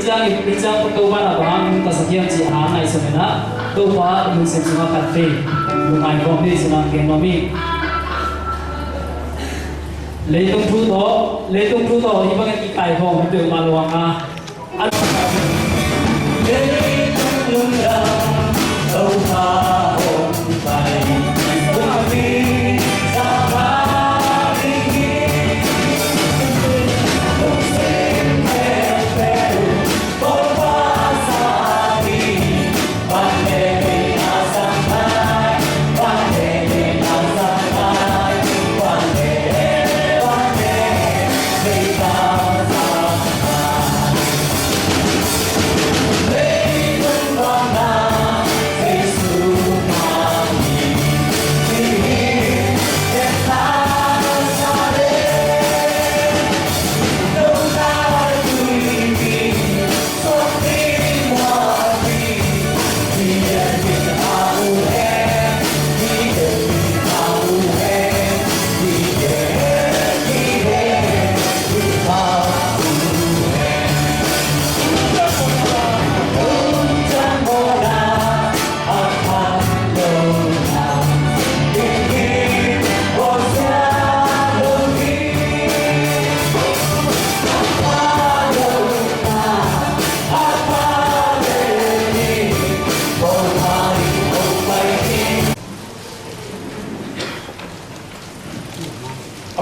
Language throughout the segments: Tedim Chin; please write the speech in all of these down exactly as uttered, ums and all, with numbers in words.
Ciang i, i ciang Topa na bang hang ka sak hiam ci a ngaihsun in ah, Topa lungsim sungah kan thei, lungngai khawm ni ci-in ah gen nuam hi. Leitung thu tawh, leitung thu tawh hih bangin i kai khawm peuhmah lo hang a.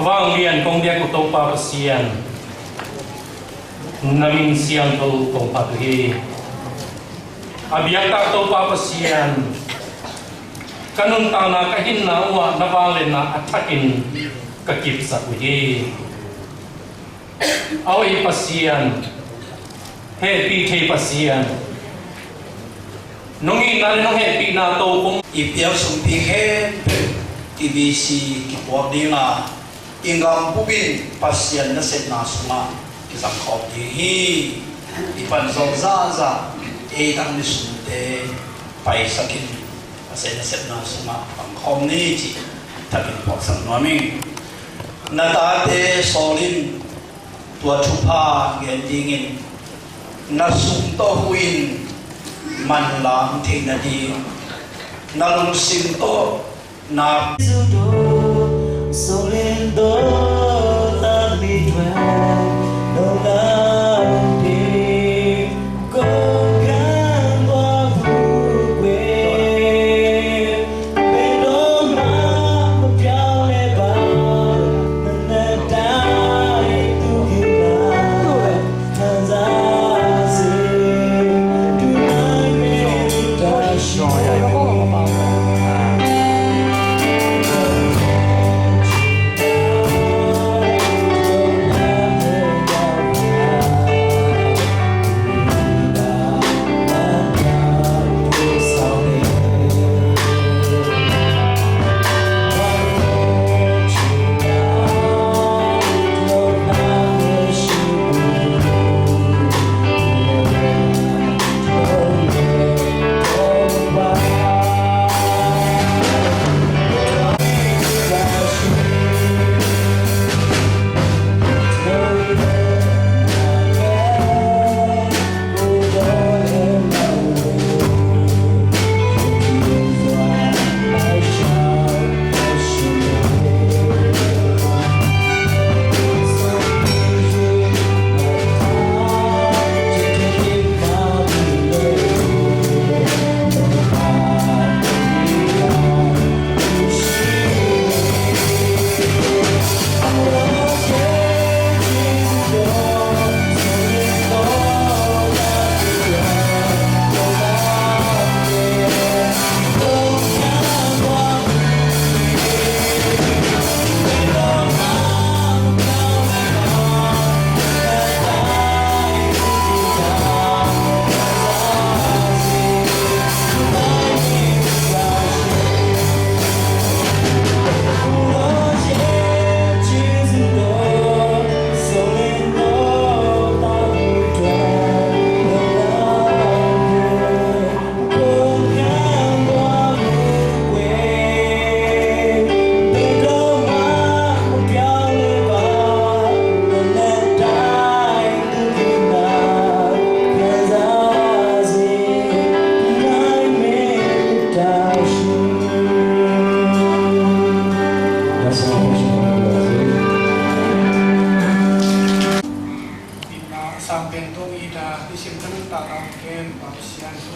A vanglian kong biak uh Topa Pasian, na min siangtho kong phat uh hi. A biaktak Topa Pasian, ka nuntakna, ka hinna uh ah na vangliatna a thakin ka kipsak uh hi. A hoih Pasian, hehpih thei Pasian, nong itna le nong hehpihna tawh kong i piaksungpi khempeuh i V C kipuak ding a, i gam bup in Pasian nasepna sungah kizang khawm ding hi. I pan zawh zahzah ei tang ni sungte paisak in, Pasian nasepna sungah pang khawm ni cih thakin puaksak nuam ing. Na tate sawl in, tua thupha gen dingin na sung tawh huh in, manlang theihna ding na lungsim tawh na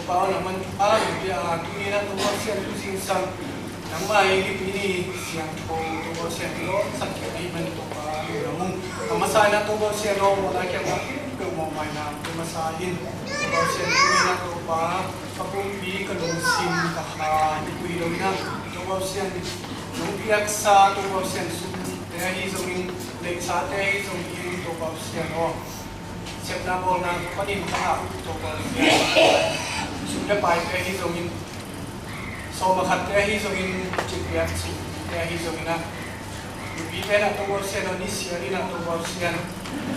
Pau na man a, bia a, tuni na Topa Pasian tu zingsang nangmah i nipi ni siangtho Topa Pasian i lawmsak kei na i man Topa na mung. A masa na Topa Pasian aw, mawhna kiang na peuh mawh mai na tu masa in Topa Pasian tuni na Topa ka pumpi ka lungsim ka kha i pui lo na Topa Pasian nong piaksa Topa Pasian sum te ahi zongin leisate ahi zongin Topa Pasian aw. Sepna bawlna panin ka ngah uh Topa Pasian. Sum le paite ahi zongin, sawm a khatte ahi zongin, citpiak sumte ahi zongin a. Nupite na Topa Pasian aw, ni sial in a Topa Pasian.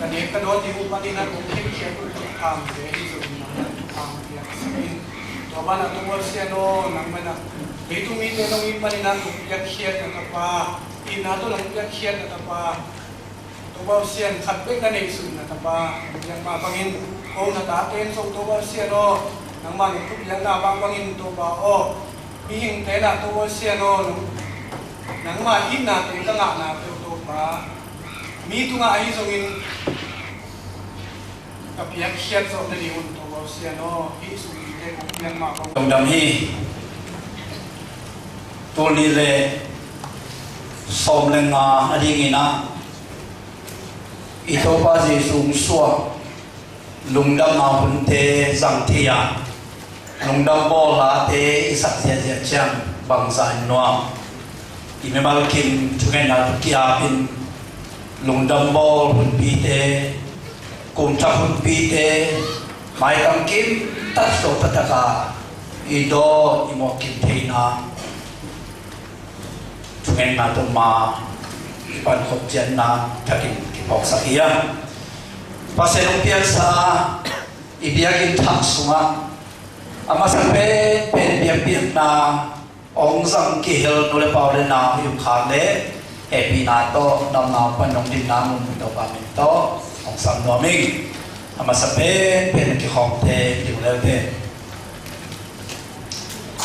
Ka nek ka dawn ding uh panin a kong khenkhiat uh thuphamte ahi zongin nangmah thupha piaksak in. Tua banah Topa Pasian aw, nangmah na leitung mite nong it panin a kong piakkhiat na tapa, itna tawh nong piakkhiat na tapa. Topa Pasian khat bek na neihsun na tapa, biak mah bangin ko na tate in zong Topa Pasian aw, nangmah nong thupiakna bangbangin Topa aw, mihingte na Topa Pasian aw, nangmah itnate ka ngahna peuh Topa, mi tungah ahi zongin ka piakkhiat zawh nading un Topa Pasian aw, hih sumite kong piak mah bang. Lungdam hi. Tul nih le sawm le nga a dingin ah i Topa Jesu hong suah lungdamna hunte zang thei a, lungdam bawl late i sak ziahziah ciang bangzah in nuam. I mimal kim thungetna tawh ki-apin lungdam bawl hunpite, kumthak hunpite, maitam kim tak suak taktak a i daw i mawh kim theihna thungetna tawh ma i pankhop ciatna thakin kiphawksak hi a. Pasian hong piaksa i biakinn thak sungah a masa penpen biakpiakna hong zang kihel nu le pa u le nau i um khak le hehpihna tawh damna pan hong dinna mun Topa min tawh hong sam nuam ing. A masa penpen kikhawmte ding leute.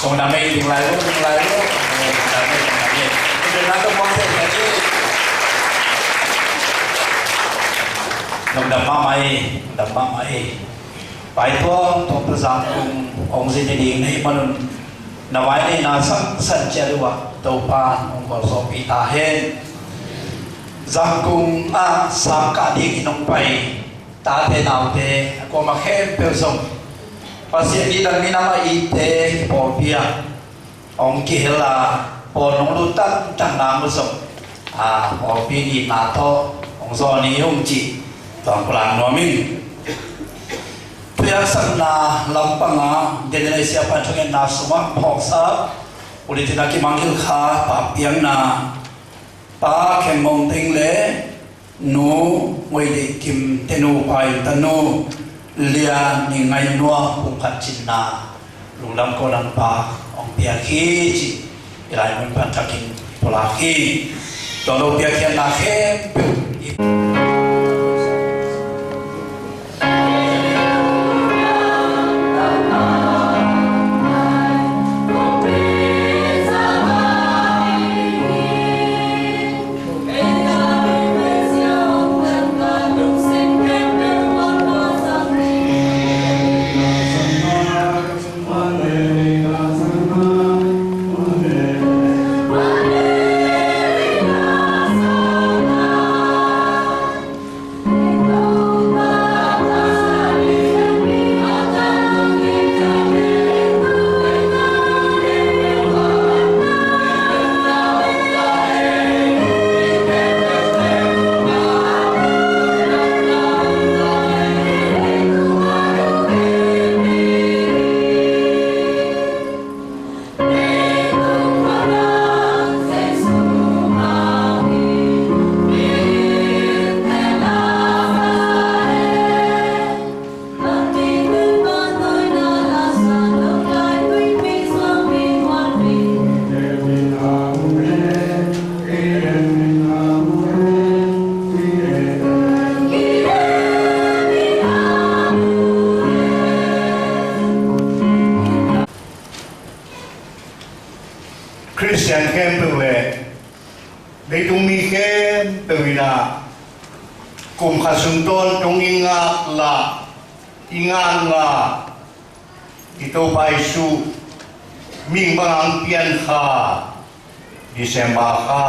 Lungdam ei, ding lai lo, ding lai lo. Lungdam ei, lungdam ei. Lungdam ei, lungdam ei. Lungdam mahmah ei, lungdam mahmah ei. Pai tuang tuang tu Zangkung hong zin hi ding na hih manun na vai neihna sangsan ciat uh ah Topa hong gualzawhpih ta hen. Zangkung ah sangkah dingin hong pai tate naute a kuamah khempeuh zong Pasian i dang minam a itte i pawlpi ah hong kihel a, pawl nong lut tangtang nang uh zong a pawlpi nihna tawh hong zawn hi ung cih tuang kulang nuam ing. Thupiaksakna lampang ah Daniel Asia pan thungetna sungah phawksak ulitin a kimangngilh kha pa piakna Pa Kheng Mong Teng le Nu Ngoi Deih Kim te nupa in tanu Lia Ni Ngai Nua pumkhat cinna lungdam ko lampa hong piak hi cih i lai mun pan thakin pulak hi. Tua lo piakkhiatna khempeuh i Khristian khempeuh le leitung mi khempeuh in ah kum khat sung tawntung i ngaklah, i ngaklah, I Topa Jesuh mihing bang hong pian kha, December kha,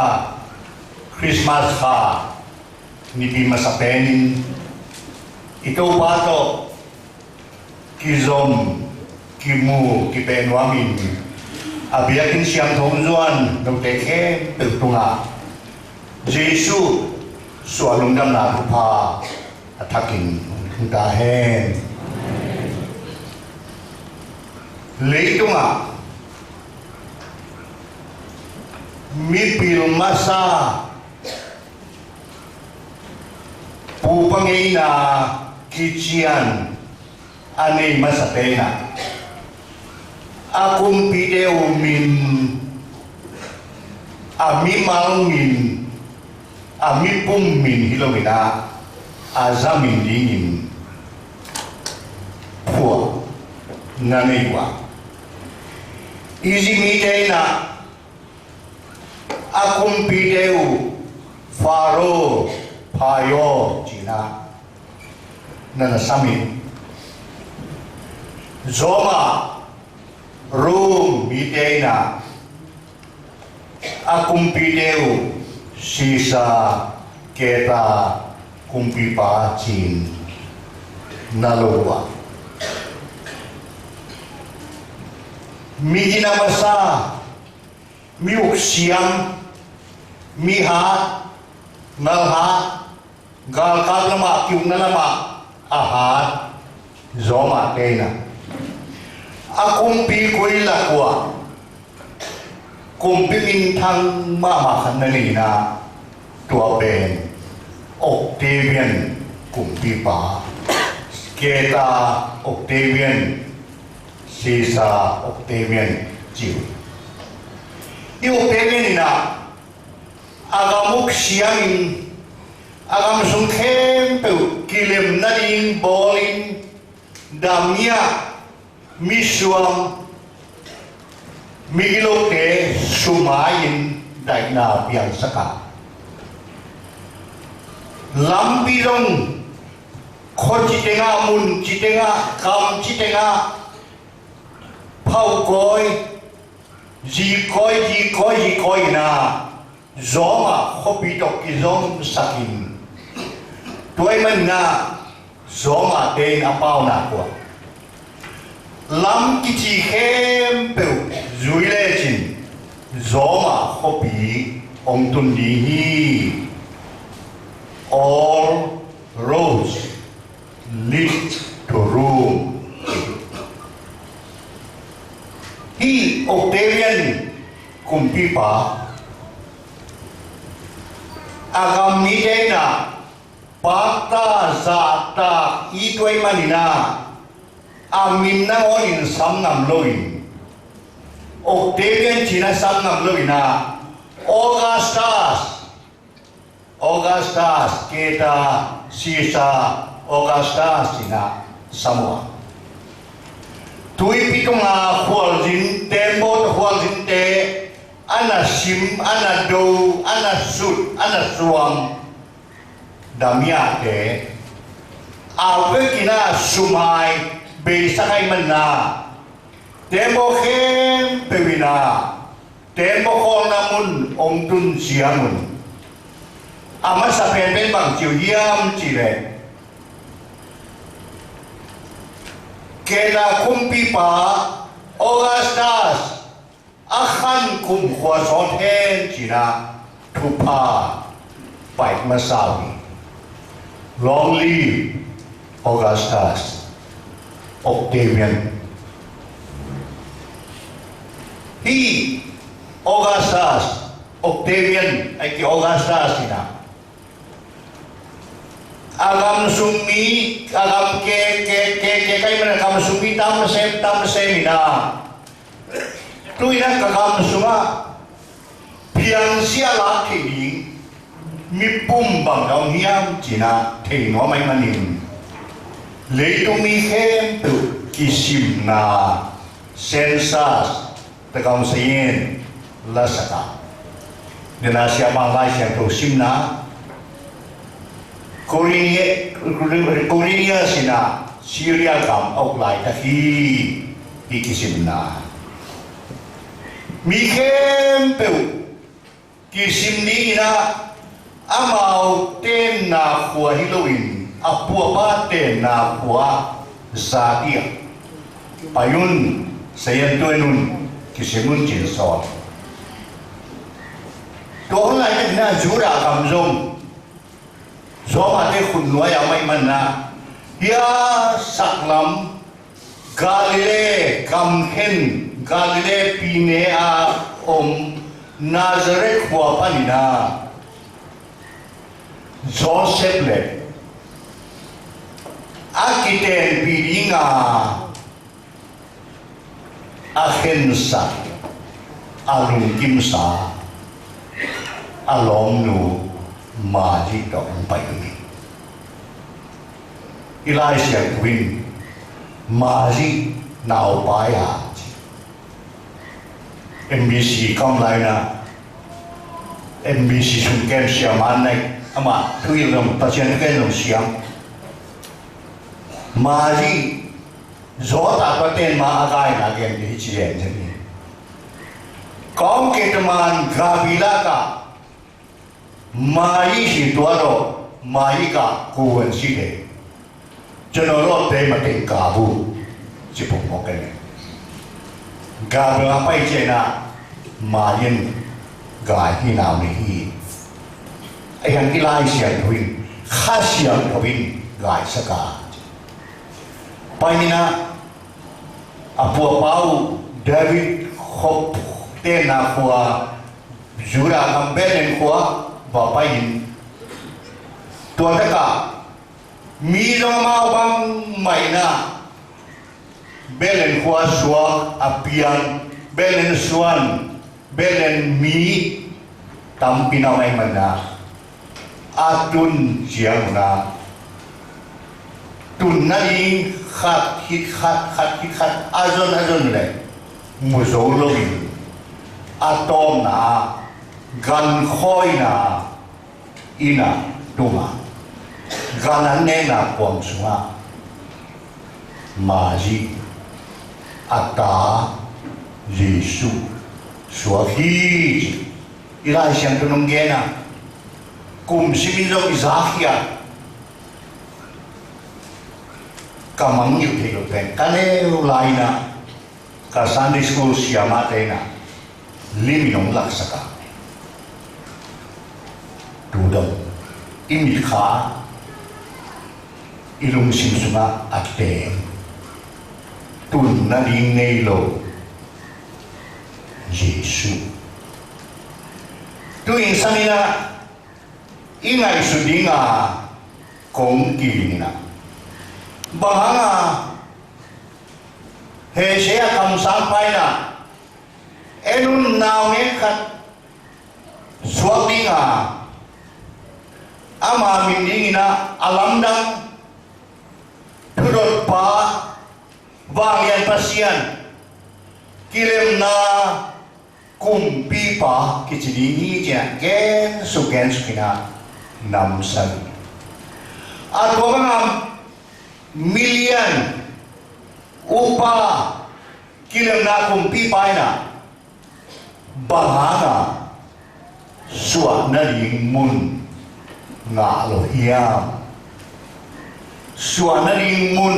Christmas kha, nipi masa penin i Topa tawh kizom, kimu, kipeh nuamin a biakinn siangtho hong zuan note khempeuh tungah Jesuh suah lungdamna thupha a thakin hong ta hen. Leitungah mipil masa pupa ngeina kician a nei masa pen ah a kumpite uh min, a mimal min, a mipum min hi loin ah a za min dingin phuah na nei uh a, Egypt mite in ah a kumpite uh Pharaoh, Pharaoh ci-in ah na na sam hi. Zawmah Rome mite in ah a kumpite uh Caesar, Caesar kumpipa ci-in na lo uh a, mi gina masa, mi uk siam, mi hat, ngal hat, galkap lamah, kiukna lamah a hat Zawmahte in ah a kumpi koi lak uh ah kumpi minthang mahmah khat na nei in ah, tua pen Octavian kumpipa, Caesar Octavian, Caesar Octavian ci uh. Hih Octavian in ah a gam uk siamin a gam sung khempeuh kilem nading bawlin, damia, misuam, migilote sumai-in daihna piangsak a, lampi zong khua ci tengah, mun ci tengah, kam ci tengah, phaukawi, zikawi, zikawi, zikawi in ah Zawmah khuapi tawh kizomsakin, tua ahih manin ah Zawmahte in a paunak uh ah lam kici khempeuh zui lecin Zawmah khuapi hong tun ding hi. All roads lead to Rome. Hih Octavian kumpipa a gam mite in ah pakta zahtak i tuai manin ah a min nangawnin sam ngam loin, Octavian ci-in ah sam ngam loin ah Augustus, Augustus, Caesar, Caesar Augustus ci-in ah sam uh a, tuipi tunga khualzin, tembaw tawh khualzinte a na sim, a na do, a na sut, a na suam damiate a vekin ah sumai beisak ahih manin ah tembaw khempeuh in ah tembaw khawlna mun hong tun ciangun a masa penpen bang ci uh hiam cih leh, Caesar kumpipa Augustus a khan kum khua sawt hen ci-in ah thupha paih masa uh hi. Long live Augustus Octavian. Hih Augustus Octavian, ahih kei leh Augustus in ah a gam sung mi, a gam ke, ke, ke, ke, ka hih manin a gam sung mi tam sem, tam sem in ah, tu-in ah ka gam sungah piangsia lak theih ding mipum bang na om hiam ci-in ah thei nuam ahih manin, leitung mi khempeuh kisimna, census, takau sa in lasak a, dena siapa Lai Siangtho simna, Quirinius, Quirinius in ah Syria gam a uk laitak hi. Hih kisimna, mi khempeuh kisim dingin ah, amau tenna khua hi loin a puapa tenna khua zati ah pai un, Sayan tuan un, kisim un, ci-in sawl. Tua hun lai-in ah Judah gam zong Roma-te khutnuai-ah om ahih manin ah, hih a saklam Galilee gamkhen, Galilee pine-a om Nazareth khua panin ah Joseph le a kitenpih dinga a khensa, a lungkimsa, a lawmnu Mary tawh hong pai uh hi. I Lai Siangtho in Mary naupai a ci. M B C kam lai-in ah, M B C sung kem siam a nei, amah thu hilh zong, Pasian thu hilh zong siam. Mary Joseph tawh ten ma a gaina gen hi ci zen zen hi. Kawng kei taman Gabriel ka Mary hi tua lo, Mary ka kuan si de. Cun lo te ma teng ka bu ci pong mo ken. Gabriel a pai ciangin ah Mary in gai hi nau ni hi. A hiang i Lai Siangtho in, Kha Siangtho in gaisak a. Pai ni na, a puapa uh David khop tenna khua, Judah gam Bethlehem khua va pai in. Tua takah mi zong amau bangmah in ah Bethlehem khua suak a piang, Bethlehem suan, Bethlehem mi tampi na om ahih manin ah, a tun ciangun ah tun nading khat khit khat, khat khit khat a zon a zon le mu zo loin, a tawpna ah gankhawina inn ah tung a, gan an nekna kuang sungah Mary a ta Jesuh suak hi ci. I Lai Siangtho in hong gen a, kum simin zong i zakhia, ka mangngilh theih loh pen ka neu lai-in ah, ka Sunday school siamahte in ah lim in hong laksak a, tu dong i mitkha, i lungsim sungah a teng, tun nading nei lo Jesuh. Tu-in san in ah i ngaihsut dinga kong kiling in ah, bang hanga Isaiah kamsangpa in ah, en un, naungek khat suak dinga, ama min dingin ah a lamdang, Thudotpa, Vanglian Pasian, Kilemna Kumpipa kici ding hi ci-in ah gensuk gensuk in ah namsak hi. A tua banga milian upa, Kilemna Kumpipa in ah bang hanga suah nading mun ngah lo hiam? Suah nading mun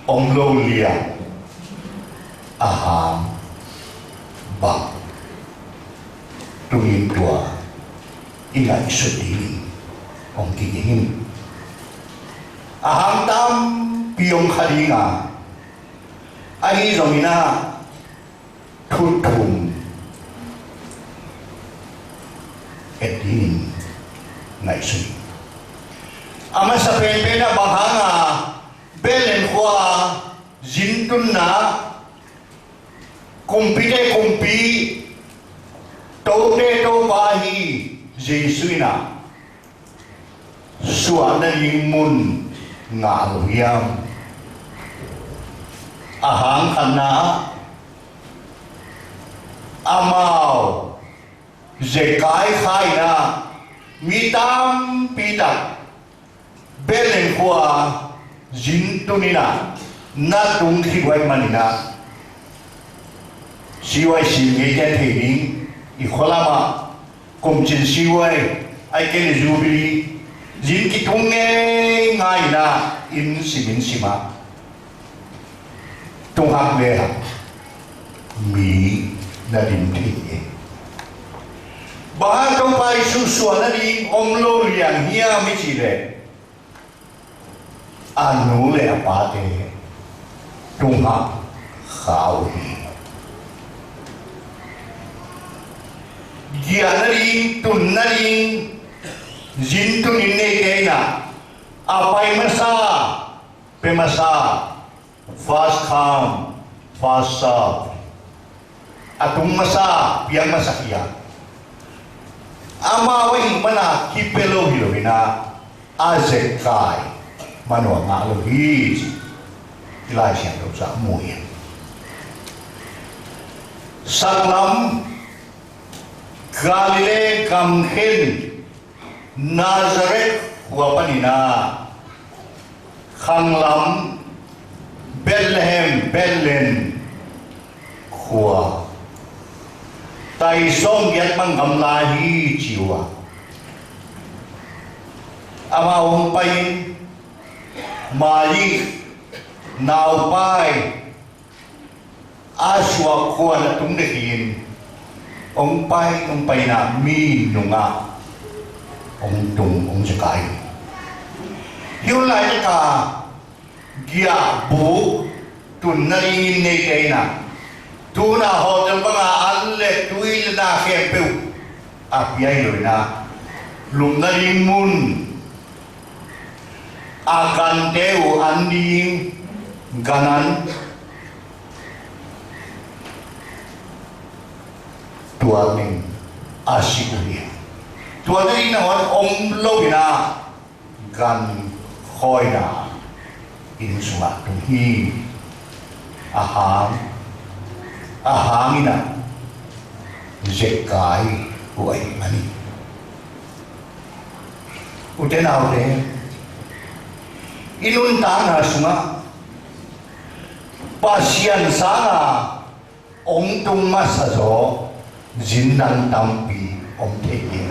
om lo liang a hang bang tungin tua i ngaihsut dingin hong kiging in. A hang tampi om kha ding a, ahi zongin ah thu thum et dingin ngaihsun. A masa penpen ah bang hanga Bethlehem khua zin tunna, kumpite Kumpi, tote Topa hi Jesuh in ah suah nading mun ngah lo hiam? A hang khatna ah amau Zekai kha in ah mi tampi tak Bethlehem khua zin tun in ah na tung khit uh ahih manin ah, C Y C ngei ten thei ding, i khua lamah kumcin C Y, ahih kei leh Jubilee, zin kitung ngei ngai in ah, inn sim inn sim ah tung hak le hang mi na dim thei hi. Bang hang Topa Jesuh suah nading om lo liang hiam i cih leh, a nu le a pate tung hak kha uh hi. Giah nading, tun nading, zin tun inn neite in ah, a pai masa, pia masa, first come, first serve. A tung masa, piang masa hi a. Amau ahih manin kipia lo hi lo in ah, a zekkai man uh a ngah lo hi, ci i Lai Siangtho sungah mu hi. Saklam, Galilee gam khen Nazareth khua panin ah, khanglam Bethlehem, Bethlehem khua, tai sawmgiat bang gamla hi, ci uh a. Amah hong pai in, Mary naupai a suak khuan a tung dek in, hong pai, hong pai in ah mi nungah hong tung, hong zekai. Hih hun laitak a giahbuk tun nading inn neite in ah, tu-in ah hotel banga an le tui le na khempeuh a pia hi lo in ah, lum nading mun, a gante uh an ding gan an, tua teng a sik uh hi. Tua teng in a hong om lo in ah, gan khawina inn sungah tung hi. A hang, a hang in ah zekkai uh ahih manin. Ute naute, i nuntakna sungah Pasian sanga hong tung masa zaw zin dang tampi om thei hi.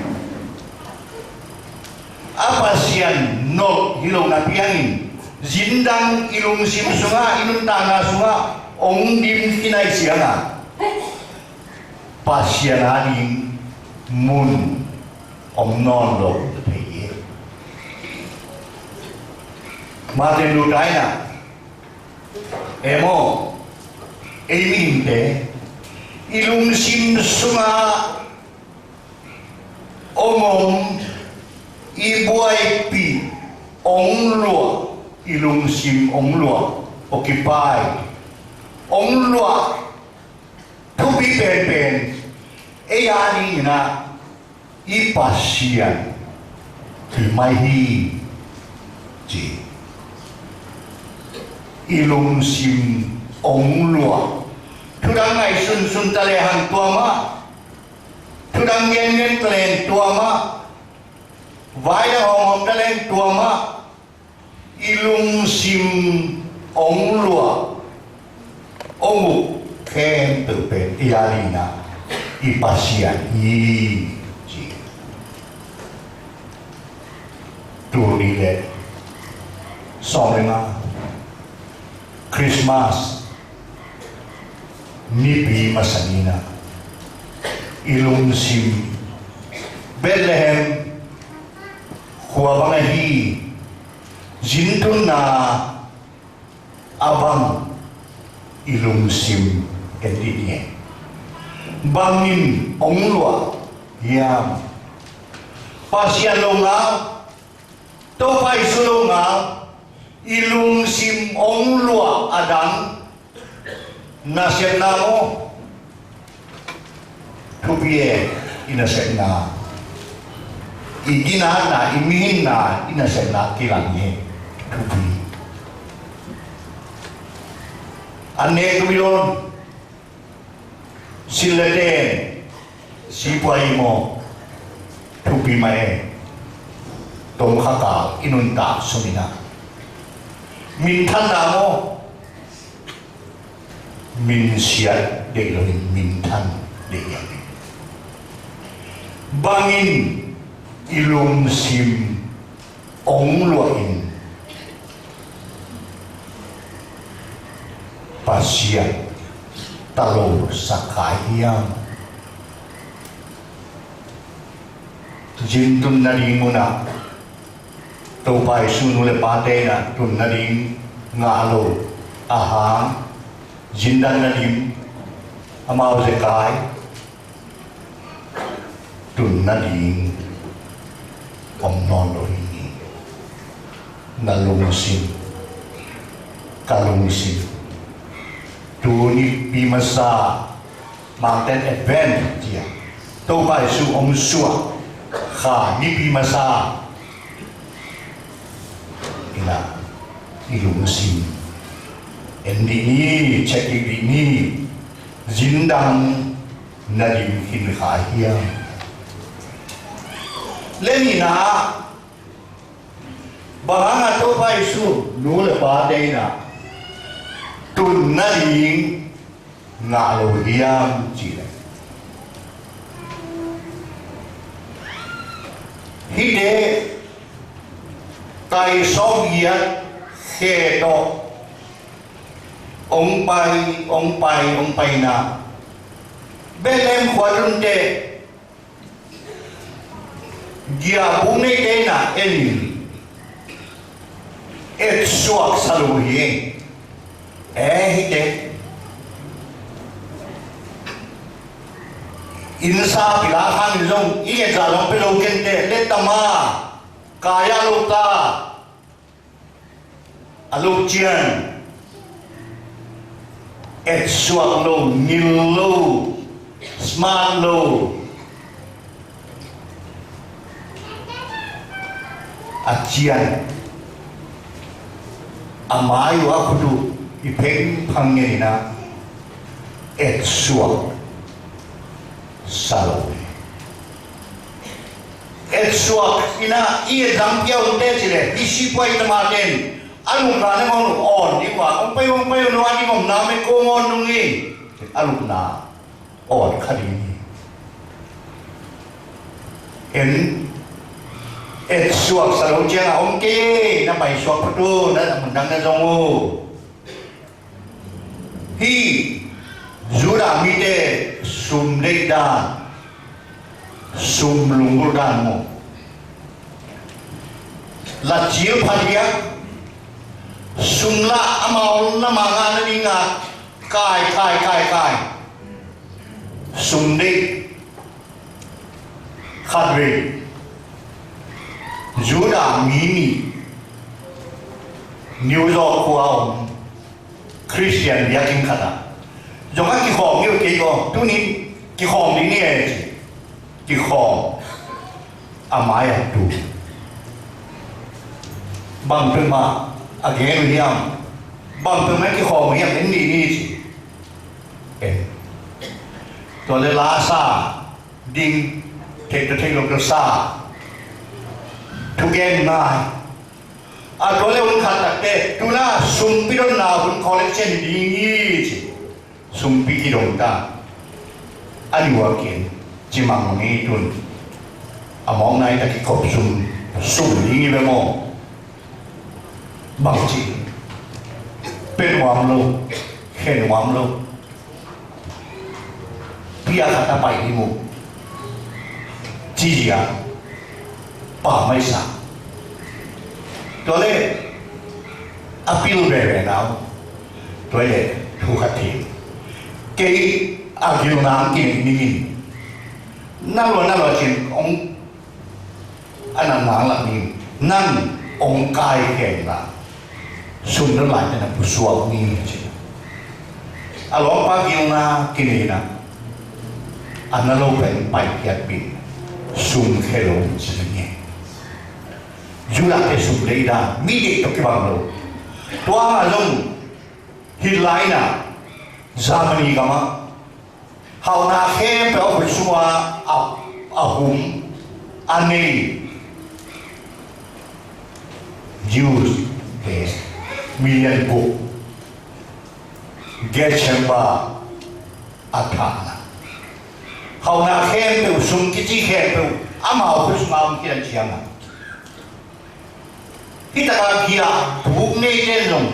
A Pasian nolh hi lo napi hangin, zin dang i lungsim sungah, i nuntakna sungah hong dim khin ahih ciangin, Pasian ading mun om nawn lo thei hi. Martin Luther in ah, e maw, ei mihingte i lungsim sungah hong om, i buaipih hong luah, i lungsim hong luah, occupy hong luah thupi penpen, ei adingin ah i Pasian hi mai hi, ci. I lungsim hong luah, thudang ngaihsunsun ta lehang tua mah, thudang ngianngian ta lehang tua mah, vai dang hawmhawm ta lehang tua mah, i lungsim hong luah, hong uk khempeuh pen ei adingin ah i Pasian hi, ci. Tul nih le sawm le nga, Christmas nipi masa ni-in ah, i lungsim Bethlehem khua bang ahi, zin tunna a bang i lungsim en dih ni. Bangin hong luah hiam? Pasian lo ngal, Topa Jesuh lo ngal, i lungsim hong luah a dang, nasepna maw? Thupi e, i nasepna, i ginatna, i mihingna, i nasepna kilang hi. Thupi. An nek thupi lo, silh le ten, sipua i maw? Thupi mah e. Tomkha kal i nuntak sungin ah, minthanna maw? Minsiat deih loin minthan deih hi. Bangin i lungsim hong luahin Pasian talosak kha hiam? Zin tun nading munah Topa Jesu nu le pate inah tun nading ngah lo ahang, zin dan nading amau zekai tun nading om nawn lo hi. Na lungsim, ka lungsim, tu nipi masa Mangten Advent tia Topa Jesu hong suah kha nipi masa inah i lungsim en dih ni, check dih ni. Zin dang na dim khin kha hiam? Le nihna, bang hangah Topa Jesu nu le pate inah tun nading ngah lo hiam cih leh, hihte kai sawmgiat khe tawh hong pai, hong pai, hong pai inah Bethlehem khua tun teh giahbuk neite inah en in, etsuak sa lo hi. Eh, hihte innsa pilak hangin zong i ngetza zong pia lo kei teh, le tama, kai-ah lo ta, a lo cian, etsuak lo, ngil lo, smart lo, a cian, a mai uh a khut uh i phengphang ngen inah etsuak sa lo hi. Etsuak inah i etzang pia uh teh cih leh, i sipuai tamaten a lukna ne mong awn ding uh a, hong pai, hong pai uh, no a ding omna me ko ngawn nung hi. A lukna awn kha ding hi. En, etsuak sa lo ciangah om kei, na paisuak phot uh, na mundang na zong uh. Hih Judah mite sum deih dan, sum lunggulh dan maw, la cil pha diak, sum lah amau na mangah nadingah kai, kai, kai, kai. Sum deih khatvei Judah mi nih New York khua om Khristian biakinn khatah zong a kikhawm hi uh kei ko. Tunin kikhawm ding ni e ci. Kikhawm a mai-ah tu. Bang peuhmah a gen uh hiam? Bang peuhmah kikhawm uh hiam? En dih ni ci. En. Tua le la sa ding, theih tawh theih loh tawh sa, thugen ngai. A tua le hun khat takteh, tuna sumpi donna hun collection ding hi ci. Sumpi kidong ta. A ni ua kin ci mang ni tun. A mawk nai ta kikhop sum, sum ding hi ve maw. Bangci pia nuam lo, khe nuam lo, pia khat a pai ding uh ci zia pa mai sa. Tua le a pil veve nau, tua le thu khat thei. Kei a gilna ang kineih ningin na lua na lua cin ong a natna lak ni, nang ong kai khen la, sum dot lai te na pusuak ni ci. A lawmpa gilna kineihna a na lo pen paikhiat pi, sum khe lo ci ni. Judah te sum lei dan mi deih tawh kibang lo. Tua mah zong Hitler in a Germany gamah hauhna khempeuh a khut sungah a, a hum a nei Jews te million guk Gethsemane a thahna, hauhna khempeuh, sum kici khempeuh amau khut sungah om khian ciangah, hih takah giahbuk neite in zong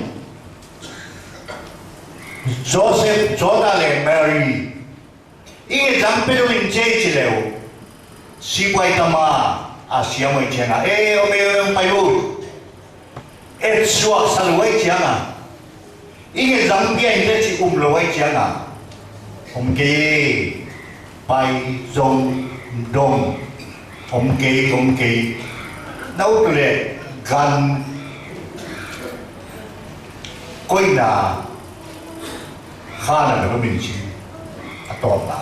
Joseph, Joda le Mary, i ngetzang pia ding ci ei ci leh, sipuai tama a siam uh ahih ciangah, e, om e, om e, pai uh, etsuak sa lo ahih ciangah, i ngetzang pia in teh ci um lo ahih ciangah, om kei, pai zong dong, om kei, om kei. Na ut uh leh gan koihna kha na ka min ci a tawpna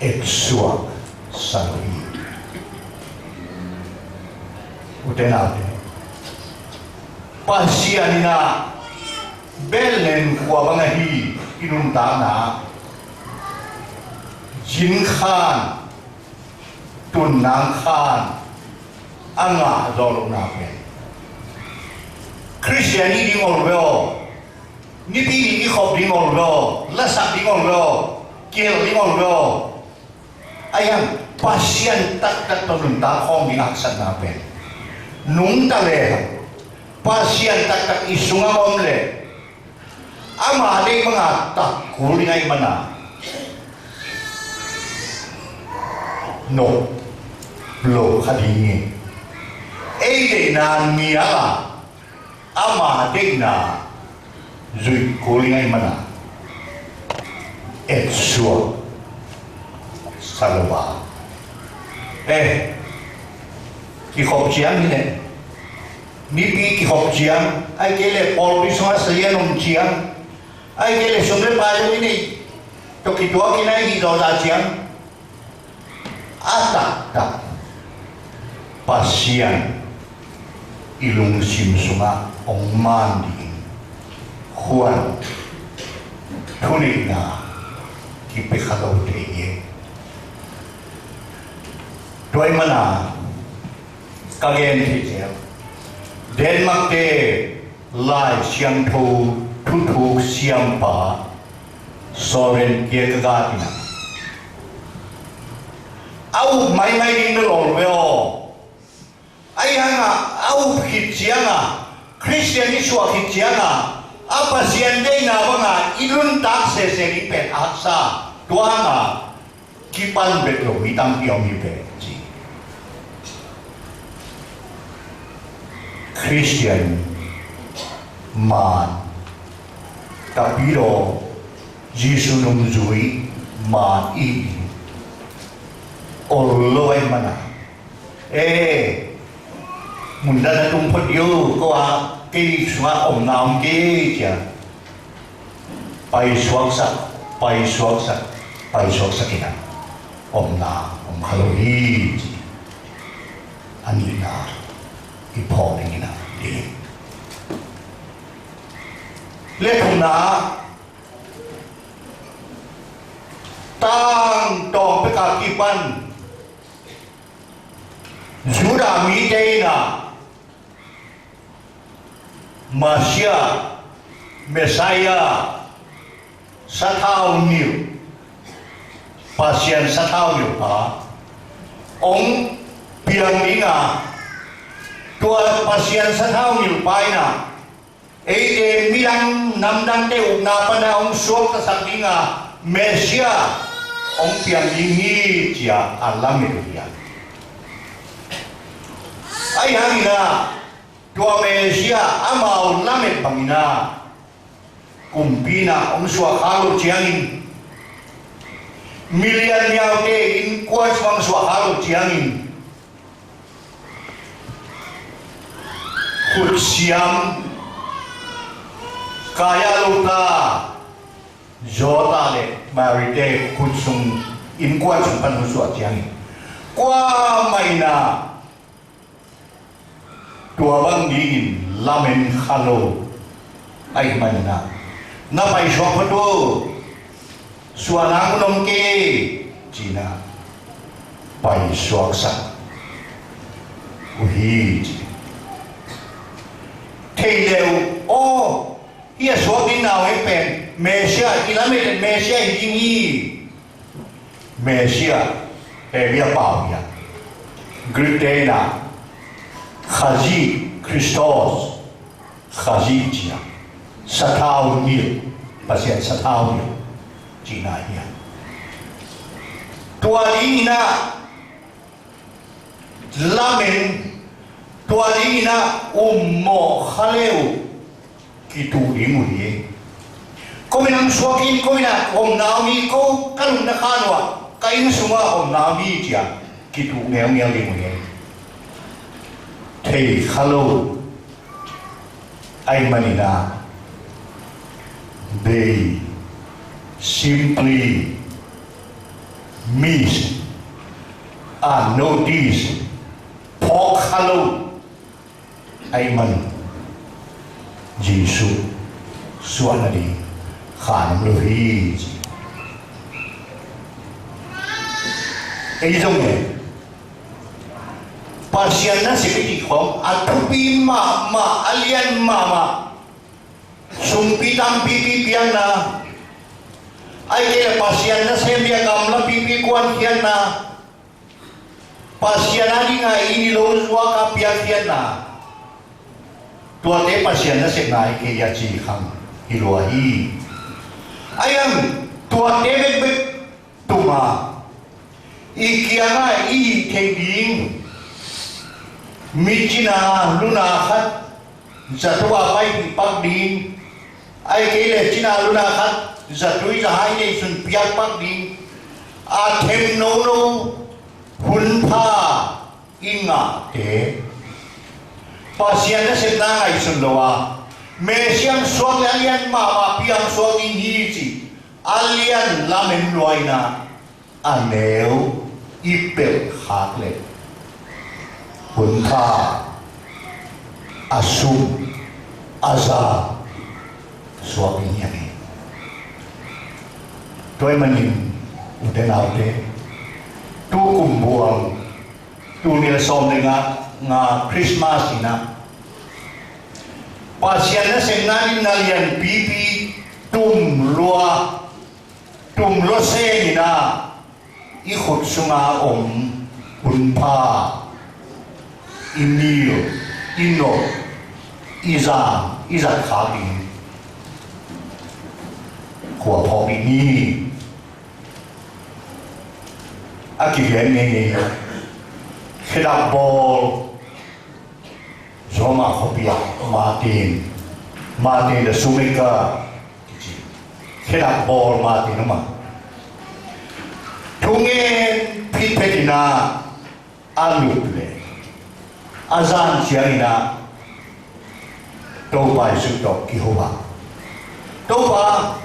etsuak sa lo hi. Ute naute, Pasian in ah Bethlehem khua bang ahi i nuntakna, zin khan, tun nang khan a ngah zawh lohna pen, Khristian i ding ol ve aw, nipi ni i khop ding ol ve aw, lasak ding ol ve aw, kihel ding ol ve aw. Ahi hang Pasian taktak tawh nuntak khawm ding haksatna pen, nungta lehang Pasian taktak i sungah om leh, ama deih banga tak kul ding ahih mana, nop lo kha ding hi. Ei deihna nial a, ama deihna zuih kul ding ahih mana, etsuak sa lo a. Eh, kikhop ciang hi leh, nipi kikhop ciang, ahih kei leh pawlpi sungah sazian om ciang, ahih kei leh sum le pai zong i neih tawh kituak in a i hih zawhzah ciang, a taktak Pasian i lungsim sungah hong man ding khuan, thuneihna kipia kha lo thei hi. Tua ahih mana ka gen thei zel, Denmark te Lai Siangtho thuthuk siampa Søren Kierkegaard in ah, a up maimai ding bel ol ve aw. Ahi hangah a up khit ciangah, Khristian i suah khit ciangah, a Pasian deihna bangah i nuntak sese ding pen a haksa. Tua hangah kipan bek lo mi tampi om hi ve ci. Khristian man, tapidaw, Jesu nungzui man i ol lo ahih mana, e, mun dan a tung phot dih o, ko a kei sungah omna om kei cia. Paisuaksak, paisuaksak, paisuaksak in ah omna om kha lo hi ci. A nihna i phawk ding in ah ding. Le thumna, tangtawng pek a kipan Judah mite in ah Messiah, Messiah, sathau nilh, Pasian sathau nilhpa hong piang ding a, tua Pasian sathau nilhpa in ah eite midang namdangte ukna pana hong suaktasak dinga Messiah hong piang ding hi, ci-a a lamet uh hi a. Ahi hangin ah tua Messiah amau lamet bangin ah kumpi in ah hong suah kha loh ciangin, milian niaute innkuan sung hong suah kha loh ciangin, khutsiam, kaya lota, Jota le Mary-te khut sung, innkuan sung pan hong suah ciangin, kuamah in ah tua bang dingin lamen kha lo ahih manin ah, na paisuak phot uh, suahna mun om kei, ci-in ah paisuaksak uh hi ci. Thei le uh aw, Hih a suak ding nau hei pen Messiah, i lamet Messiah hi ding hi. Messiah, eh, mi a pau hi a. Greek te in ah, Khazih, Christos, Khazih ci a. Sathau nilh, Pasian sathau nilh cihna hi a. Tua ding in ah, lamen, tua ding in ah ummawh kha le uh kituh ding uh hi. Ko minam suak in, ko minam omna om hi, ko ka lungna khan uh ah, ka inn sungah omna om hi ci a kituh ngeungeu ding uh hi. Thei kha lo ahih manin ah, they simply miss, unnoticed, phawk kha lo ahih man Jesuh suahna ding khan om lo hi ci. Ei zong e, Pasian nasep i cih khawng a thupi mahmah, a lian mahmah, sumpi tampipi piakna, ahih kei leh Pasian nasem bia gamla pipi kuankhiatna, Pasian a dingin i ni lo zuak a piakkhiatna, tuate Pasian nasepna hi kei a ci khang hi lua hi. Ahi hang tuate bekbek tungah i kiangah i hih theih ding, mi cina luna khat zato a pai hih pak ding, ahih kei leh cina luna khat zatui zahai neihsun piak pak ding, a them nono hun pha i ngahte, Pasian nasepna ngaihsun lo a, Messiah suak le a lian mahmah piang suak ding hi ci a lian lamen luaina a neu i pelh khak leh, hun pha, a sum, a za suak ding hi a ni. Tua ahih manin ute naute, tu kum buang, tul nih le sawm le nga, nga Christmas in ah, Pasian nasepna in na lianpipi tum lua, tum lua seng in ah, i khut sunga om hun pha, i mil, i nop, i zan, i zat khak ding khua phawk ding hi. A kigen ngeingei hi. Khedap bawl, Roma khuapi ah Martin, Martin the Shoemaker kici, khedap bawl Martin om a, thungen phitphet in ah a lup leh a zan ciangin ah Topa Jesuh tawh kiho a, Topa,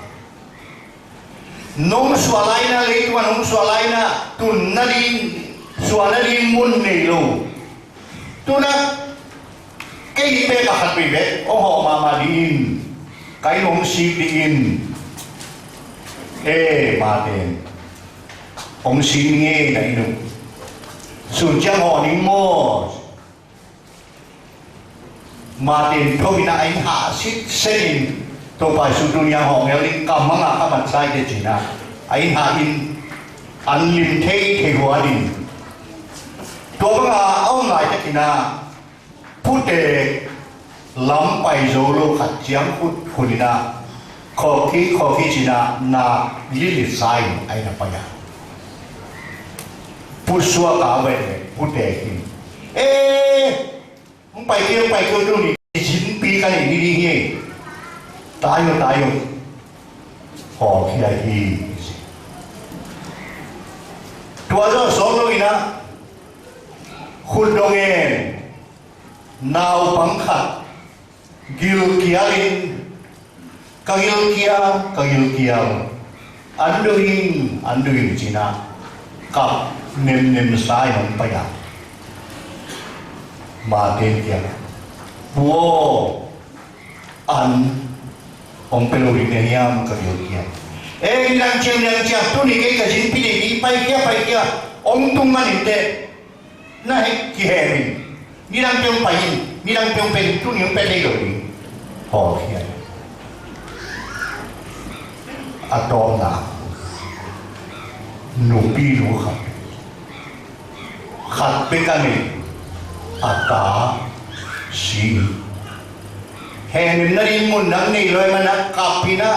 nong suah lai-in ah, leitungah nong suah lai-in ah, tun nading, suah nading mun nei lo. Tu-in ah kei pen ka khat vei bek hong hawh mahmah dingin, ka inn hong sik dingin. Eh, Martin, hong sik ning ei, na inn uh. Sun ciang hawh ning maw? Martin thawh in ah a inn hah sitset in, Topa Jesuh tuni-a hong hawh ngel ding, ka mang a ka mansa hi teh ci-in ah a inn hah in, an lim theithei huan in. Tua bangah a om laitakin ah putek lam pai zo lo khat ciang khut khun in ah, khawki khawki ci-in ah, nak litlit sa in a inn ah pai a, pusuak a vet leh putek in, eh, hong pai kei, hong pai kei, tuni zinpi ka neih ding hi. Tai un, tai un. Hawlkhia hi. Tua zawh sawm lo-in ah, khut dong in naupang khat gilkial in, ka gilkial, ka gilkial, an do ing, an do ing ci-in ah kap nemnem sa in hong pai a, Martin kiangah, Pu aw, an hong pia lo ding na hiam, ka gilkial. Eh, nidang ciang, nidang ciang, tuni kei ka zinpi nei ding, pai khia, pai khia, hong tung manin teh na hih kihem in, nidang ciang pai in, nidang ciang pen, tuni hong pia thei lo ding. Hawlkhia. A tawpna, nupi nu khat, khat bek a neih, a ta si. Hehnem nading mun dang nei lo ahih manin a kap in a,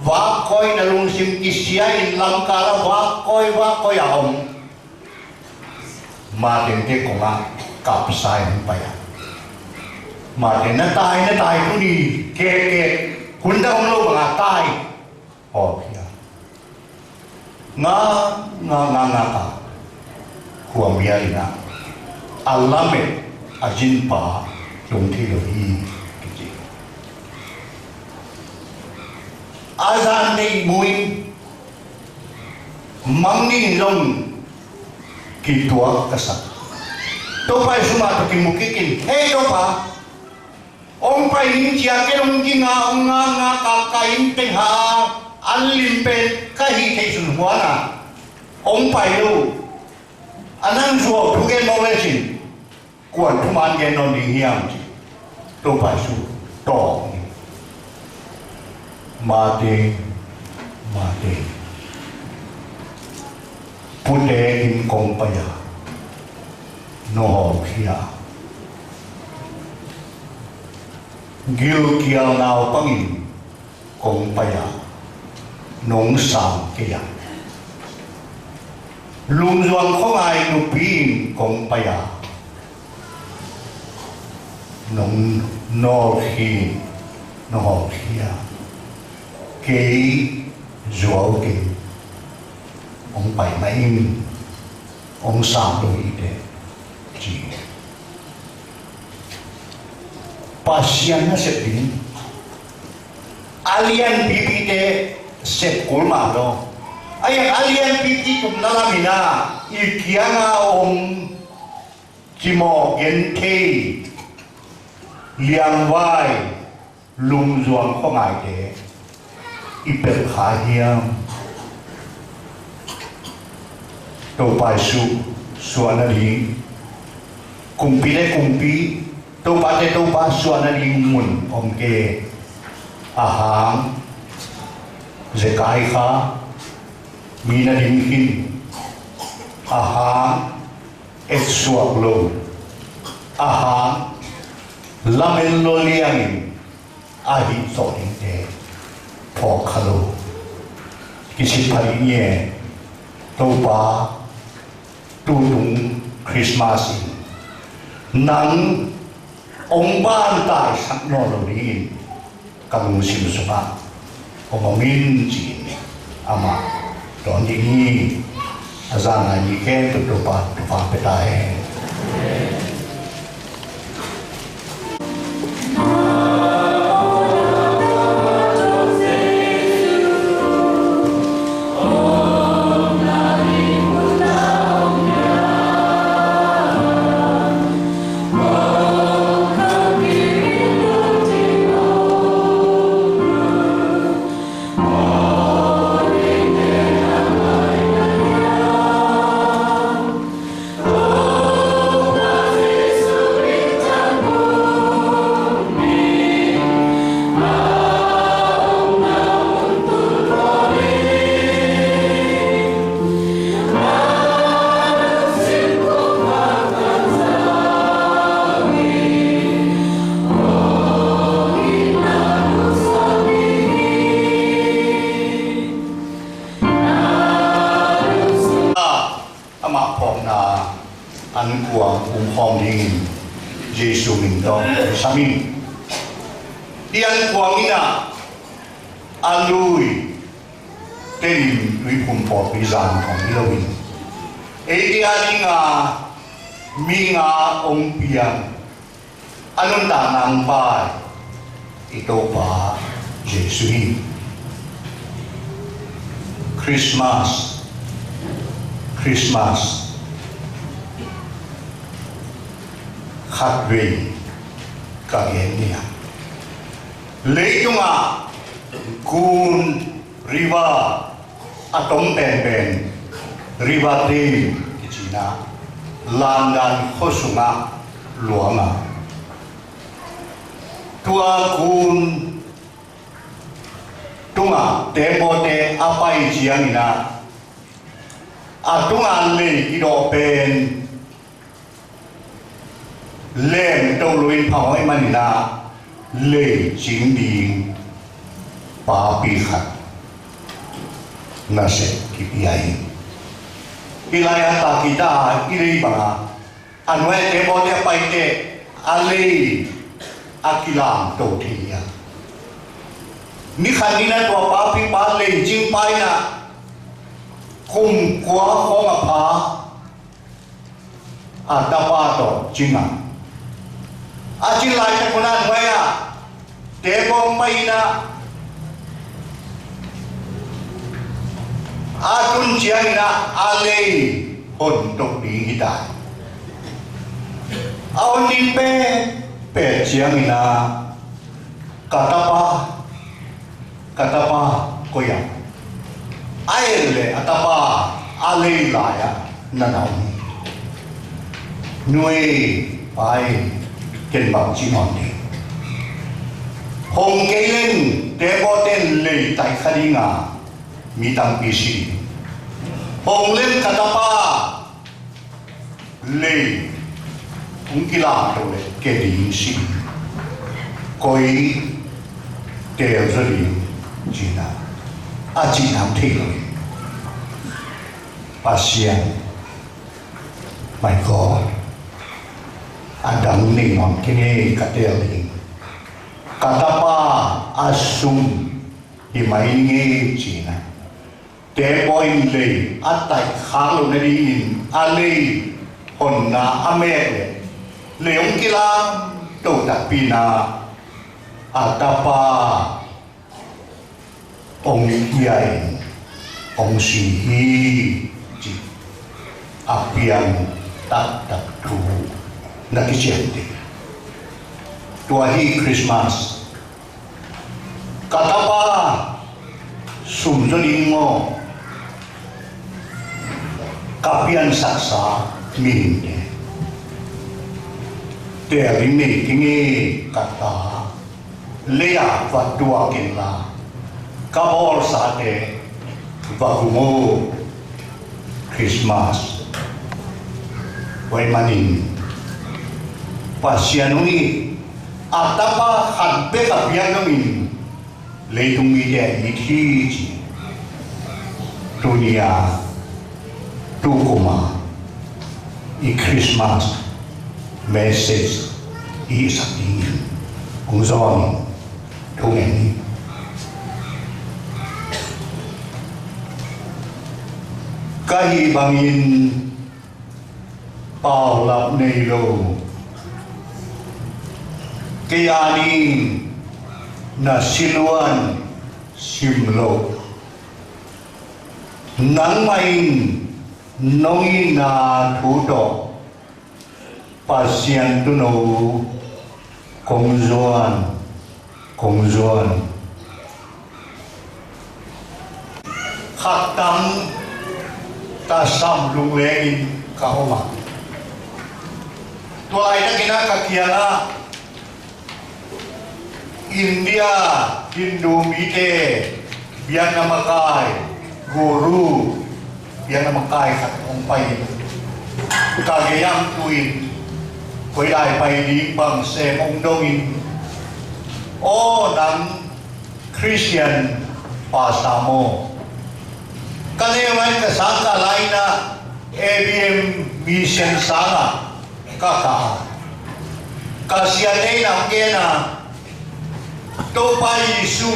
vak kawin a, lungsim kisia in lamkal ah vak kawi vak kawi a om. Mateng te kong ah kapsa in pai a. Mateng na tai, na tai tuni, kek, kek, hun dang om lo bang a tai. Hawlkhia. Nga, nga, nga, nga ka. Khua mial in a, a lamet a zinpa lung thei lo hi, kici. A zan nei mu in, mang ning zong kituak ka sak. Topa Jesu mah tawh kimu kik in, "Hei Topa, hong pai ning," ci a, ken hong ging a, hong nga nga ka, ka inn teng ha, an lim pen ka hih theih sun huan a, hong pai lo. A nang zuau thu gen mawk lecin, kuan thuman gen nawn ding hiam, ci. Topa Jesu tawng in, "Mate, mate, pute in kong pai a, no hawlkhia. Gilkial naupang in kong pai a, nong sang kei a. Lungzuang khuangai nupi in kong pai a, nong nawlkhin, nong hawlkhia. Kei zuau kei, hong pai mah in, hong sang lo hi teh," ci. Pasian nasep ding a lianpipite sep kul mah lo. A, a lianpipi tupna lam in a, i kiang a om cimawh genthei, liangvai, lungzuang khuangaite i pelh kha hiam? Topa Jesu suahna ding, kumpite kumpi, topate topa suahna ding mun om kei. A hang zekai kha, mi na ding khin, a hang etsuak lo, a hang lamen lo liangin a hih zawh dingte phawk kha lo. Kisit pha ding hi e. Topa, tutung Christmas in nang hong bantaisak nawn lo dingin ka lungsim sungah hong om in, ci-in amah dawn ding hi. A zan ngai mi khempeuh Topa thupha pia ta hen. Amah phawkna an kuang um khawm dingin Jesu min tawh sam in. Hih an kuang in ah a lui tenin tuiphum pawlpi zan khawng hi loin, eite a dinga mi nga hong piang a nuntakna hong pai i Topa Jesu hi. Christmas, Christmas, khatvei ka gen ni a, leitungah gun, river a tom penpen, River Thames kici na, London khua sungah luang a, tua gun, Tungah teembaw te a pai ciangin ah, a tungah lei kidawh pen lem to lo in pha hoih manin ah, lei cing ding papi khat nasep kipia hi. Hih lai-ah takita i lei bangah a nuai teembaw te a pai teh a lei a kilam to thei hi a. Ni khat ni-in ah tua papi pa lei cing pa in ah kum kua khawng a pha a tapa tawh cing a. A cing laitak un ah nuai-ah teembaw pai in ah, a tun ciangin ah a lei hon to ding hi ta hi. A hon ding pet pet ciangin ah, ka tapa, ka tapa koi ah? A en leh a tapa a lei lai-ah na na om hi. Nu ei, pa ei, ken bang ci nuam ding? Hong kei leng teembaw te'n lei taih kha ding a, mi tampi si ding. Hong leng ka tapa lei hong kilam to leh ke ding si ding. Koi teel zaw ding, ci-in ah a cihna hong thei lo hi. Pasian, my God, a dang nei nuam kei ing ei, ka teel ding. Ka tapa a sum hi mai ning ei, ci-in ah teembaw in lei a taih khak loh nadingin a lei honna a mek leh lei hong kilam to takpi in ah a tapa hong kia in hong si hi, ci a piang taktak thu na kiciam ding. Tua hi Christmas. Ka tapa sum zaw ding aw, ka piansaksa mihingte. Teel ding nei kei ing ei, ka ta. Lei-ah va tuak inla, ka bawlsate va gum aw. Christmas. Tua ahih manin Pasian hong it, a tapa khat bek a piak dongin leitung mite a it hi, ci. Tuni-a, tukum a i Christmas message i sak dingin kong zawng in thu ngen hi. Ka hih bangin paulap nei lo, kei a ding na siluan sim lo, nangmah in nong itna thu tawh Pasian tuuno kong zuan, kong zuan. Khat tam tasam lungleng in ka om a, tua laitakin a ka kiangah India Hindu mite biakna makai guru, biakna makai khat hong pai in, ka gei-ah hong tu in, koi lai pai ding, bang sem, hong dong in, aw nang Christian pastor maw? Ka neu lai, ka sang ka lai in ah A B M mission sang ah ka kah a, ka siate in ah hong gen a, Topa Jesu,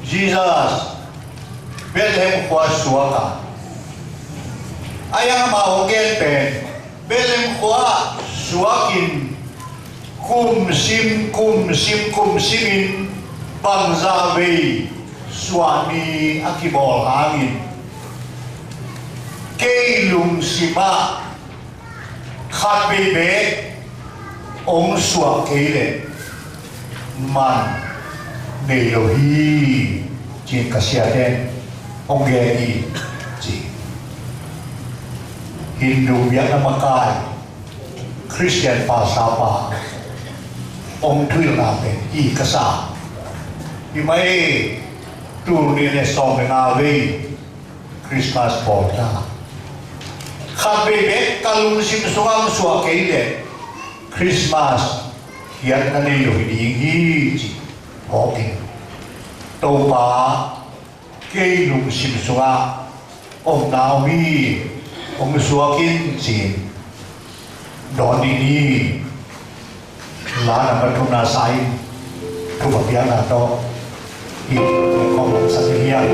Jesus, Bethlehem khua suak a, a iang amau hong gen pen, Bethlehem khua suak in, kum sim, kum sim, kum sim in, bangzah vei suah ni a kibawl hangin, kei lungsim ah khat vei bek hong suah kei leh man nei lo hi, ci-in ka siate hong gen hi, ci. Hindu biakna makai Christian pastor pa hong thuhilhna pen hi ka sa. Hi mai, Tul nih le sawm le nga vei Christmas pawl ta. Khat vei bek ka lungsim sungah hong suah kei leh Christmas khiatna nei lo hi ding hi ci phawk in. Topa, kei lungsim sungah omna om hi, hong suak in ci-in dawn ding hi. La nang pathumna sa in, thupha piakna tawh i kong sak hi hiam?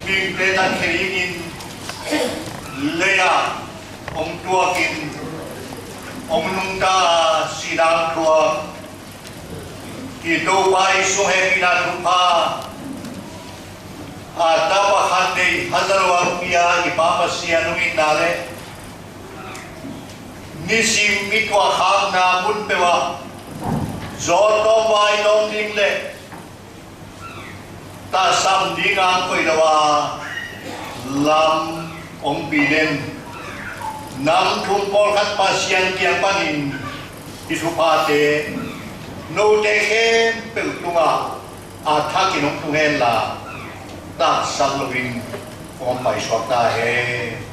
Mihingte tan khia dingin lei-ah hong tuakin hong nungta a, sihna thuak i Topa i sung hehpihna thupha a, tapa khat nei haza luang pia i Pa Pasian hong itna le nisim i tuahkhakna mun peuh ah zawt tawm vai tawm ding le tahsan ding a koih lo a lam hong pi den. Nang thu pawlkhat Pasian kiang panin i thuphate note khempeuh tungah a thakin hong tung hen la, taksak loin hong paisuak ta hen.